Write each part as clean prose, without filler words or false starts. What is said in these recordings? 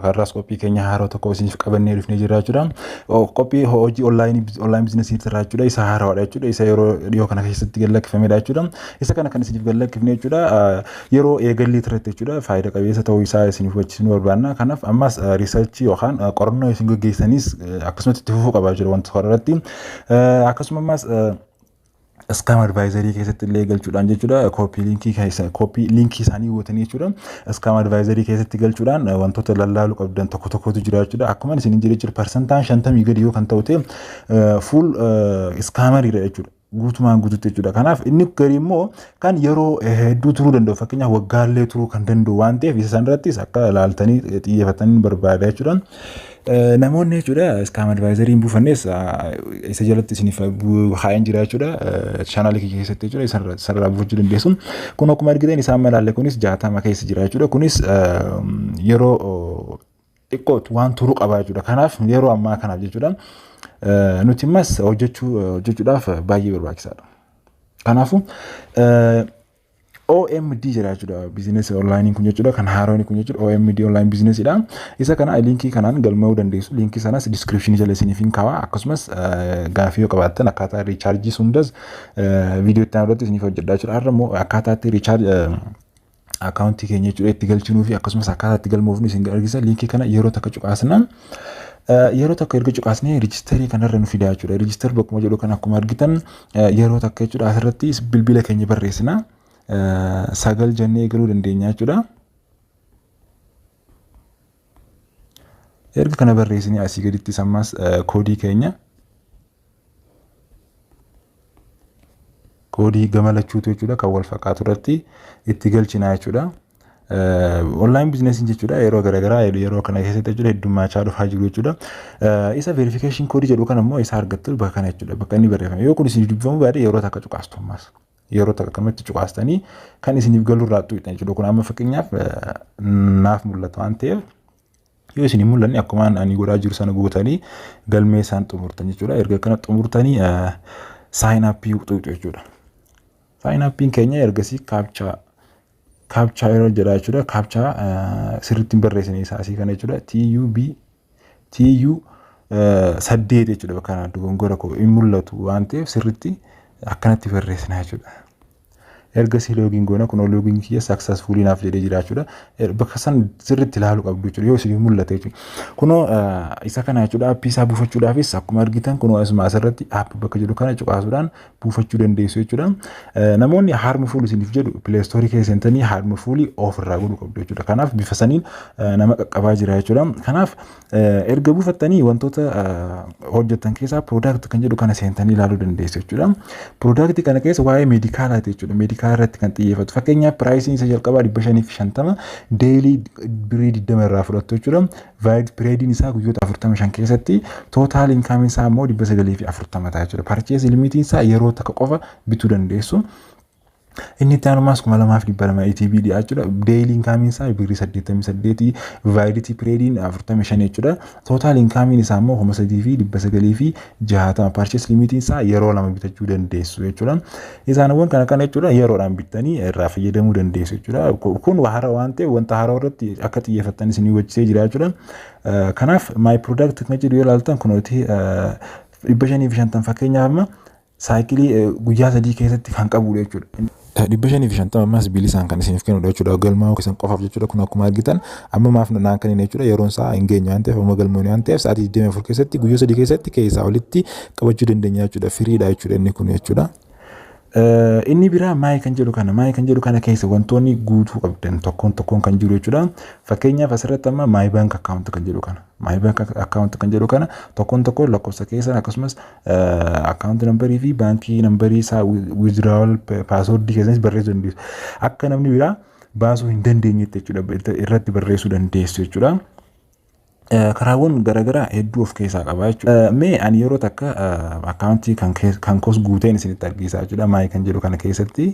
Har'aas qophii keenya haaroo tokko isiniif qabannee dhufnee jirra jechuudha. Qophii hojii online businessii irraa jechuudha. Isa haaraadha jechuudha. Isa yeroo dhiyoo kana keessatti gallakkifamedha jechuudha. Isa kana kan isiniif gallakkifne jechuudha. Yeroo eegallii irratti jechuudha. Faayidaa qabeessa ta'uu isaa isiniif hubachiisuu barbaanna. Kanaaf ammas researchii yookaan qorannoo isin gaggeessanis akkasumatti itti fufuu qaba jechuudha wanta kana irratti. Akkasuma ammas scam advisory keessatti illee galchuudhaan jechuudha, copy linkii keessa copy linkii isaanii gootanii jechuudha, scam advisory keessatti galchuudhaan wantoota lallaaluu qabdan tokko tokkotu jira jechuudha. Akkuma isin jedhe jechuudha, parsantaan 50 gadi yoo kan ta'u ta'e full scammeriidha jechuudha. Guutumaan guututti jechuudha. Kanaaf inni garii immoo kan yeroo hedduu turuu danda'u, fakkeenyaaf waggaallee turuu kan danda'u waan ta'eef, isa sanarrattis akka ilaaltanii xiyyeeffatanii barbaada jechuudha. Namoonni jechuudha scam advisory hin buufannes isa jalatti isiniif haa'een jira jechuudha. Channelii kiyya keessatti jechuudha, isarraa buufachuu dandeessu. Kun akkuma argitan isaan malaalle kunis 60 keessa jira jechuudha. Kunis yeroo xiqqootu waan turuu qaba jechuudha. Kanaaf yeroo ammaa kanaaf jechuudha, nuti ammas hojjechuudhaaf baay'ee barbaachisaadha. Kanaafuu OMD jedha jechuudha, business onlineiin kun jechuudha, kan haaroon kun jechuudha, OMD online businessidha. Isa kana linkii kanaan galmaa'uu dandeessu. Linkii sanas descriptionii jala isiniif hin kaawaa. Akkasumas gaafii yoo qabaattan akkaataa rechargeii hundas viidiyoo itti aanu irratti isiniif hojjedha jechuudha. Har'a immoo akkaataa itti recharge accountii keenya jechuudha itti galchinuu fi akkasumas akkaataa itti galmoofnu isin argisa. Linkii kana yeroo takka cuqaasna. Yeroo tokko erga cuqaasnee registerii kanarra nu fidaa jechuudha. Register bakkuma jedhu kan akkuma argitan yeroo takka jechuudha asirratti bilbila keenya barreessina. 9 jennee eegaluu dandeenya jechuudha. Erga kana barreessinee asii gaditti ammas koodii keenya, koodii gama lachuutu jechuudha, kan wal fakkaatu irratti itti galchina jechuudha. Online businessiin jechuudha yeroo garaagaraa yeroo kana keessatti jechuudha heddummachaa dhufaa jiru jechuudha. Isa verification koodii jedhu kana immoo isa argattu bakka kana jechuudha, bakka inni barreeffame. Yoo kun isin dubbifamu baate yeroo takka cuqaastu, ammas yeroo takka kamatti cuqaastanii kan isiniif galu irraa xuqxan jechuudha. Kun amma fakkeenyaaf naaf mul'ata waan ta'eef, yoo isin hin mul'anne akkuma ani godhaa jiru sana gootanii galmee isaan xumurtan jechuudha. Erga kana xumurtanii sign upii xuqxu jechuudha. Sign upiin keenya ergasii captcha yeroo jedha jechuudha. Captcha sirriitti hin barreessine isaa asii kana jechuudha. TUB TU 8 jechuudha. Bakka kana dogongora koo hin mul'atu waan ta'eef sirriitti akkanatti barreessina jechuudha. Ergasii login goona. Kun login kiyya successfully naaf jedhee jira jechuudha. Bakka san sirriitti ilaaluu qabdu jechuudha yoo isin mul'ate jechuudha. Kunoo isa kana jechuudha, appii isaa buufachuudhaafis akkuma argitan kunoo asuma asirratti app bakka jedhu kana cuqaasuudhaan buufachuu dandeessu jechuudha. Namoonni harmful isiniif jedhu Play Storeii keessa seentanii harmfulii off irraa godhuu qabdu jechuudha. Kanaaf bifa saniin nama qaqqabaa jira jechuudha. Kanaaf erga buufattanii wantoota hojjettan keessaa product kan jedhu kana seentanii ilaaluu dandeessu jechuudha. Product kana keessa waa'ee medicalaati jechuudha. Medical irratti kan xiyyeeffatu. Fakkeenyaaf priceiin isa jalqabaa 550, daily birrii 20 irraa fudhattu jechuudha. Valid periodiin isaa guyyoota 45 keessatti, total incomeiin isaa immoo 940 ta'a jechuudha. Purchase limitiin isaa yeroo takka qofa bituu dandeessu. Inni itti aanumaas 2200 ETB dha jechuudha. Daily incomeiin isaa birrii 88, validity periodiin 45 jechuudha. Total incomeiin isaa immoo 3960. Purchase limitiin isaa yeroo lama bitachuu dandeessu jechuudha. Isaanowwan kana kana jechuudha yeroodhaan bittanii irraa fayyadamuu dandeessu jechuudha. Kun haaraa waan ta'eef wanta haaraa irratti akka xiyyeeffattan isin hubachiisee jira jechuudha. Kanaaf my product kan jedhu yoo ilaaltan kunooti 550 fakkeenyaaf amma cycleii guyyaa 3 keessatti kan qabudha jechuudha. 550 ammas bilisaan kan isiniif kennudha jechuudha. Galmaa'uu keessan qofaaf jechuudha. Kun akkuma argitan amma maaf naan kan jechuudha, yeroon isaa hin geenye waan ta'eef, amma galmoonni waan ta'eef, sa'aatii 24 keessatti guyyaa 3 keessatti keessaa olitti qabachuu dandeenya jechuudha. Freedha jechuudha inni kun jechuudha. Inni biraa my kan jedhu kana, my kan jedhu kana keessa wantoonni guutuu qabdan tokkoon tokkoon kan jiru jechuudha. Fakkeenyaaf asirratti amma my bank account kan jedhu kana, my bank account kan jedhu kana tokkoon tokkoon lakkoofsa keessan, akkasumas account numberii fi baankii numberii isaa, withdrawal passwordii keessanis barreessuu dandeessu. Akka namni biraa baasuu hin dandeenyetti jechuudha irratti barreessuu dandeessu jechuudha. Karaawwan garaagaraa hedduu of keessaa qaba jechuudha. Mee ani yeroo takka accountii kan koos guuteen isinitti argisiisaa jechuudha. My kan jedhu kana keessatti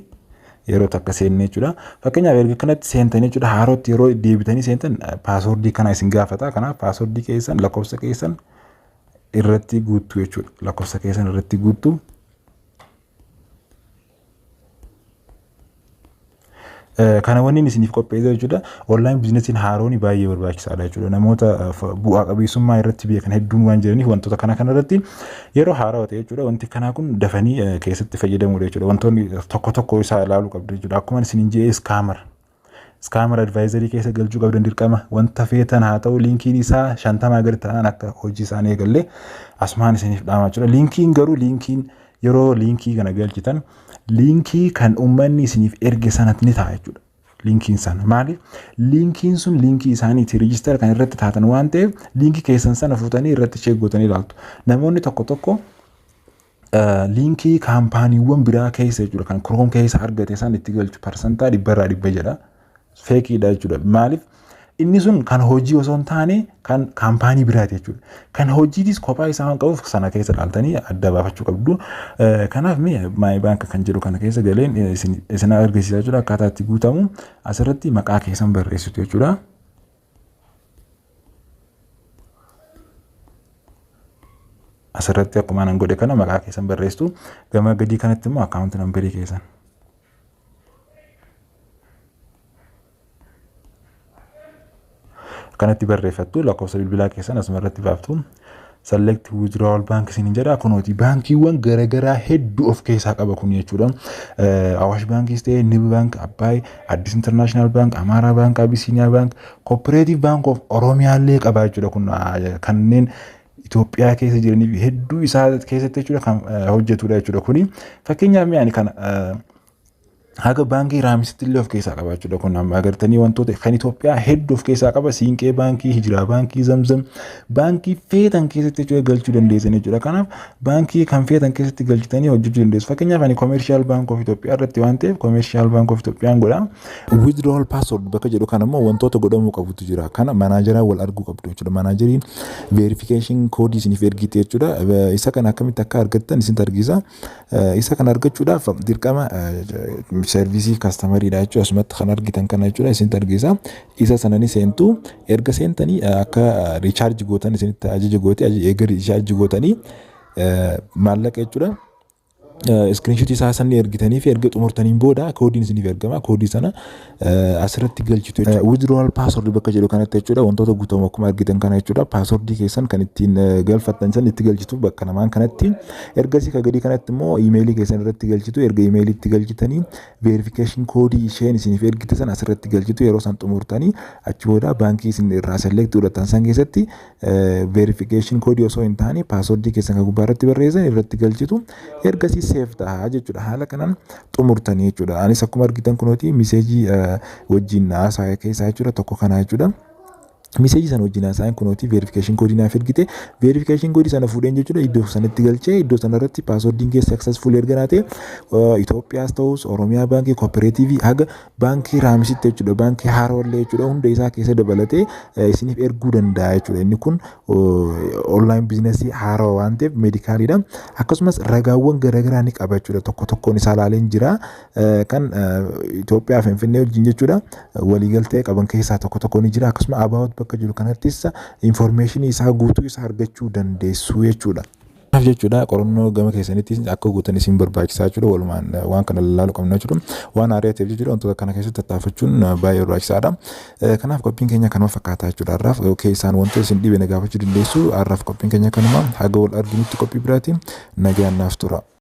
yeroo takka seenne jechuudha. Fakkeenyaaf erga kanatti seentanii jechuudha, haarootti yeroo deebitanii seentan passwordii kana isin gaafata. Kanaaf passwordii keessan, lakkoofsa keessan irratti guuttu jechuudha. Lakkoofsa keessan irratti guuttu. Kana wanni isiniif qopheesse jechuudha. Online businessiin haaroon baay'ee barbaachisaadha jechuudha. Namoota bu'aa qabeessummaa irratti beekan hedduun waan jiraniif, wantoota kana kanarratti yeroo haarawaa ta'e jechuudha. Wanti kanaa kun dafanii keessatti fayyadamuudha jechuudha. Wantoonni tokko tokko isaa ilaaluu qabdu jechuudha. Akkuma isiniin jedhe, scammer advisory keessa galchuu qabdan dirqama. Wanta feetan haa ta'u, linkiin isaa 50 gadi ta'an akka hojii isaanii eegallee asumaan isiniif dhaamaa jechuudha. Linkiin garuu, linkiin yeroo linkii kana galchitan, linkii kan uummanni isiniif erge sanatti ni ta'a jechuudha. Linkiin sana maaliif? Linkiin sun linkii isaaniiti register kan irratti taatan waan ta'eef, linkii keessan sana fuutanii irratti check gootanii ilaaltu. Namoonni tokko tokko linkii kaampaaniiwwan biraa keessa jechuudha, kan Chrome keessa argate san itti galchu, 100% jedha. Fakeiidha jechuudha. Maaliif? Inni sun kan hojii osoo hin taane kan kaampaanii biraati jechuudha. Kan hojiitis kophaa isaa waan qabuuf, sana keessa dhaaltanii adda baafachuu qabdu. Kanaaf mee my bank kan jedhu kana keessa galeen isin argisiisa jechuudha. Akkaataa itti guutamu asirratti maqaa keessan barreessitu jechuudha. Asirratti akkuma anan godhe kana maqaa keessan barreessitu. Gama gadii kanatti immoo account numberii keessan. Kanatti barreeffattu, lakkoofsa bilbilaa keessan asuma irratti baaftu. Select withdrawal bank isin jedha. Kunooti baankiiwwan garaagaraa hedduu of keessaa qaba kun jechuudha. Awaash Baankiis ta'e, Nib Bank, Abbaay, Addis International Bank, Amaaraa Bank, Abisiiniyaa Bank, Cooperative Bank of Oromiyaallee qaba jechuudha. Kun kanneen Itoophiyaa keessa jiraniif hedduu isaa keessatti jechuudha kan hojjetudha jechuudha kuni. Fakkeenyaaf mi'aani kana haga baankii Raamisitti illee of keessaa qaba jechuudha. Kun amma agartanii wantoota kan Itoophiyaa hedduu of keessaa qaba. Siinqee Baankii, Hijiraa Baankii, Zamzam Baankii feetan keessatti jechuudha galchuu dandeessan jechuudha. Kanaaf baankii kan feetan keessatti galchitanii hojjechuu dandeessu. Fakkeenyaaf ani Commercial Bank of Itoophiyaa irratti waan ta'eef, Commercial Bank of Itoophiyaan godha. Withdrawal password bakka jedhu kana immoo wantoota godhamuu qabutu jira. Kana manageraa wal arguu qabdu jechuudha. Manageriin verification koodii isiniif ergite jechuudha. Isa kana akkamitti akka argattan isin argisa. Isa kana argachuudhaaf dirqama service customeriidha jechuudha. Asumatti kan argitan kana jechuudha isin argisa. Isa sana ni seentu. Erga seentanii akka recharge gootan isinitti ajaja goote. Eega recharge gootanii maallaqa jechuudha. Screenshotii isaa sanni ergitanii fi erga xumurtaniin booda koodiin isiniif ergama. Koodii sana asirratti galchitu jechuudha. Withdrawal password bakka jedhu kanatti jechuudha wantoota guutamu akkuma argitan kana jechuudha. Passwordii keessan kan ittiin galfattan san itti galchitu bakka lamaan kanatti. Ergasii ka gadii kanatti immoo imeelii keessan irratti galchitu. Erga imeelii itti galchitanii, verification koodii isheen isiniif ergite san asirratti galchitu. Yeroo san xumurtanii, achi booda baankii isin irraa select godhatan san keessatti verification koodii osoo hin taane passwordii keessan kan gubbaa irratti barreessan irratti galchitu. Ergasii save ta'a jechuudha. Haala kanaan xumurtanii jechuudha. Anis akkuma argitan kunooti messageii wajjin haasaa keessaa jechuudha tokko kanaa jechuudha. Messageii sana wajjin haasa'an kunooti verification koodii naaf ergite. Verification koodii sana fuudheen jechuudha iddoo sanatti galchee, iddoo sana irratti passwordiin keessa successful erga naa ta'e, Itoophiyaas ta'us, Oromiyaa Baankii, Cooperative, haga baankii Raamisitti jechuudha, baankii Haarollee jechuudha, hunda isaa keessa dabalatee isiniif erguu danda'a jechuudha. Inni kun online businessii haarawaa waan ta'eef medicaliidha. Akkasumas ragaawwan garaagaraa ni qaba jechuudha. Tokko tokkoon isaa ilaaleen jira. Kan Itoophiyaa Finfinnee wajjin jechuudha waliigaltee qaban keessaa tokko tokko ni jira. Akkasuma about bakka jiru kanattis informationii isaa guutuu isaa argachuu dandeessu jechuudha. Kanaaf jechuudha qorannoo gama keessanitti akka guutan isin barbaachisaa jechuudha. Walumaan waan kana ilaaluu qabna jechuudha. Waan haaraa ta'eef jechuudha wantoota kana keessatti tattaafachuun baay'ee barbaachisaadha. Kanaaf qophiin keenya kanuma fakkaataa jechuudha. Har'aaf keessaan wantoota isin dhibe na gaafachuu dandeessu. Har'aaf qophiin keenya kanuma. Haga wal arginutti qophii biraatiin nagaan naaf tura.